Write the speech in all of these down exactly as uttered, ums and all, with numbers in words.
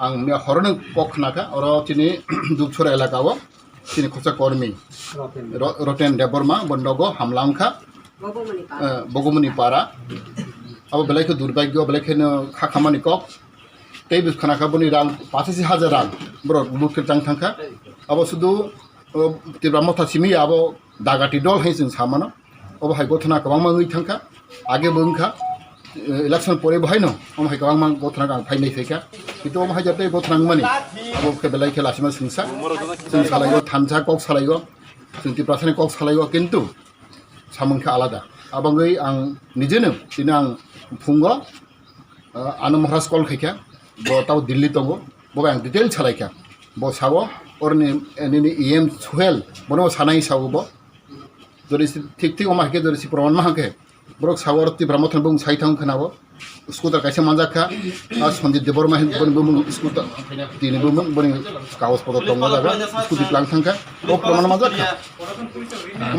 Ang miya horono kok khnakha, oro chini Dupsora elaka o chini khorsa kormi Ro-, Roten Debbarma, bo nogo hamla wngkha, eh, Bogomoni Para. Abo belai khe durbagyo, belai kheno kha khamani kok. Tei bo khnakha boni rang pachasi hajar rang borok lut khe chang thangkha. Abo sudu, o, Tipra Motha simi abo dagati dol hai chwng samano. Obo hai gothona kwbangma wngwi thangkha. Age bo wngkha, eh, election pore bo haino omo hai kwbangma gothona ang phainai phaikha. Kintu omo hai jate gothona wngmani abo khe belai khe lasima swngsa. Chwng salaigo thansa kok salaigo. Chwng Tiprasani kok salaigo kintu samung khe alada. Abangwi ang nijeno tini ang phungo, ah, ano Maharaj call khaikha, bo tabo Delhi tongo, bo bai ang detail salaikha. Bo sao, orni, eh, nini E M Suhel, bono sanai sao bo. Jodi si thik thik omo hai khe jodi si proman ma hangkhe, borok sao oro Tipra Motha ni bumung sai thang khna bo. Scooter kaisa manjak kha, ah, Sanjit Debbarma hin boni bumung scooter, tini bumung boni kagoj potro tongo jaga, scooty tlang thang kha, o proman manjak kha.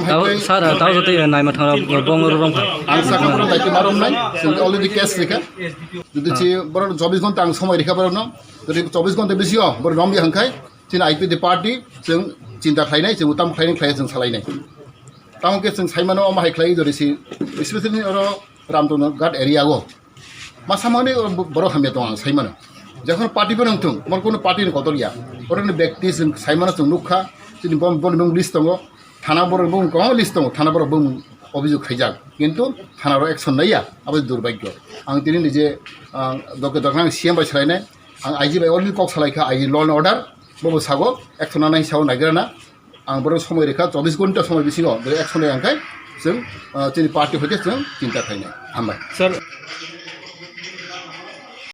Tao sara tao joto naima thang bong rom kha. Ang sakha borok daitwi ma romnai, chwng already case rikha. Jodi si borok chobbish ghonta ang somoi rikha borokno, jodi chobbish ghonta bisio borok romya hangkhai, chini I P F T party chwng chinta khlainai, chwng tam khlainai khlai chwng salainai. Tamo khe chwng saimano omo hai khlai jodi si, especially oro Ramtona Ghat area o. Masa mani borok hamya tongo ang saimano. Jekhon party bo nang thung, mor kono party ni kotor ya. Oro ni bekti chwng saimano chwng nukha, chini bom, bom, bom list tongo, thana borok bom kwbangma list tongo, thana borok bom obhijog khaijak. Kintu thana rok action naiya, abo durbagyo. Ang tini nije, ang doke doknang C M bai salainai, ang I G bai already kok salaikha, I G law and order, bobo sago, action nanai sao nagrana. Ang borok somoi rikha, chobbish ghonta somoi bisingo, bwrwi action rwya hwnkhe chwng, ah, chini party hoite chwng chinta khlainai. Hambai. Sir.